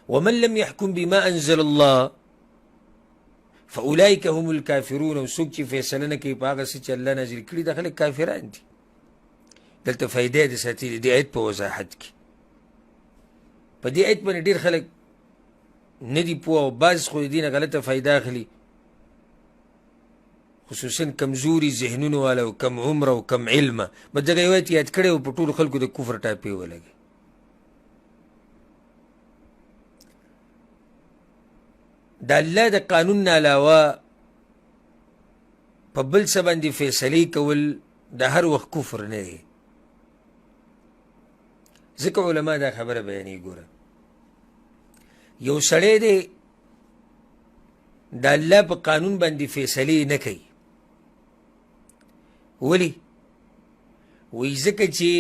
ومن لم يحكم بما انزل الله فاولئک هم الكافرون. او څوک چې فیصله نه کوي په هغه څه چې الله نازل کړي، دا خلک کافران دي. دلته فایده د ساتلې دې آیت په وضاحت کې. په دې آیت باندې ډېر خلک نه دي پوه، او بعض خو د دې نه غلطه فایده اخلي، خصوصا کمزوري ذهنونو والا او کم عمره او کم علمه. بس دغه یو آیت یاد کړی او په ټولو خلکو د کفر ټاپې ولګي. د الله د قانون نه علاوه په بل څه باندې فیصلې کول د هر وخت کفر نه دی، ځکه علما دا خبره بیانوي. ګوره، یو سړی دی د الله په قانون باندې فیصلې نه کوي، ولې؟ وایي ځکه چې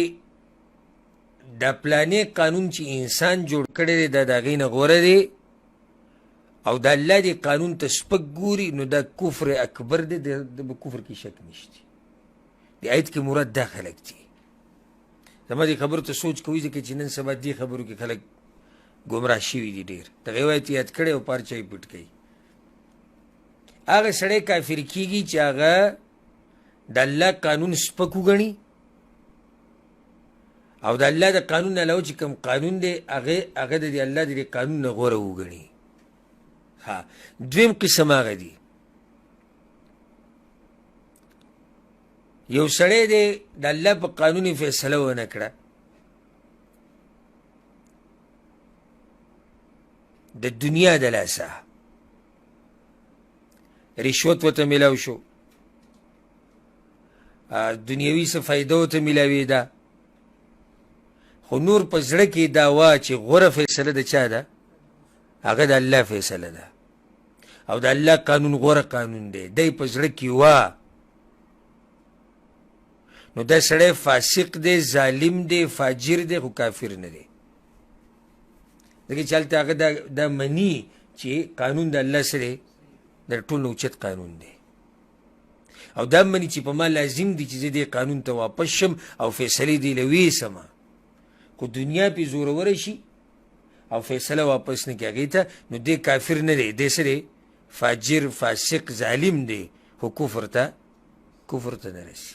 دا پلانې قانون چې انسان جوړ کړی دی دا د هغې نه غوره دی، او د الله دې قانون ته سپک ګوري، نو دا کفر اکبر دی، د په کفر کې شک نشته. د آیت کې مراد دا خلک دي. زما دې خبرو ته سوچ کوئ، ځکه چې نن سبا دې خبرو کې خلک ګمراه شوي دي ډېر. دغه یو آیت یاد کړی او پارچه یې پټ کوي. هغه سړی کافر کیږي چې هغه د الله قانون سپک وګڼي، او د الله د قانون نه علاوه چې کوم قانون دی هغه د الله د دې قانون نه غوره وګڼي. ها، دویم قسم هغه دی، یو سړی دی د الله په قانون یې فیصله ونه کړه، د دنیا د لاسه رشوت ورته میلاو شو، دنیوي څه فایده ورته میلاوېده، خو نور په زړه کې دا وه چې غوره فیصله د چا ده؟ هغه د الله فیصله ده، او د الله قانون غوره قانون دی، دی په زړه کې وه. نو دا سړی فاسق دی، ظالم دی، فاجر دی، خو کافر نه دی، ځکه چې هلته هغه دا مني چې قانون د الله سره د ټولو اوچت قانون دی، او دا مني چې په ما لازم دي چې زه دې قانون ته واپس شم او فیصلې دې له ویسم، خو دنیا پې زوروره شي او فیصله واپس نه کړي هغې ته، نو دی کافر نه دی، دی څه دی؟ فاجر، فاسق، ظالم دی، خو کفر ته نه رسي.